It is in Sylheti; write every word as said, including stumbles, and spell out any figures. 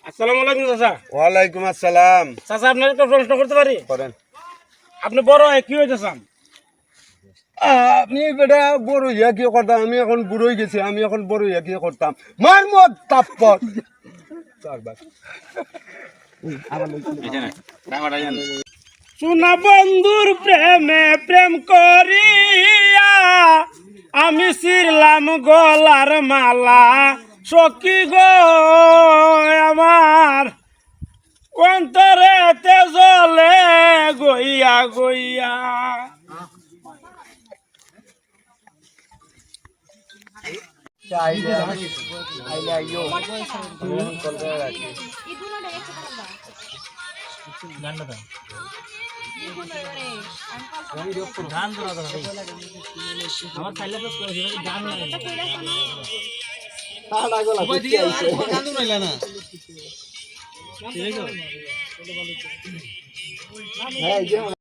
আসসালামু আলাইকুম চাচা। ওয়ালাইকুম আসসালাম। চাচা, আপনার একটা প্রশ্ন করতে পারি? করেন। আপনি বড় হয়ে কি হইতে চান? আমি বেটা বড় হইয়া কি করতাম? আমি এখন বুড়ো হয়ে গেছি, আমি এখন বড় হইয়া কি করতাম? মার মত তাপ্পর। চাচা, না। চুনা বন্ধুর প্রেমে প্রেম করিয়া আমি ছিঁড়লাম গলার মালা। সখী গো আমার, অন্তরেতে জ্বলে গইয়া গইয়া।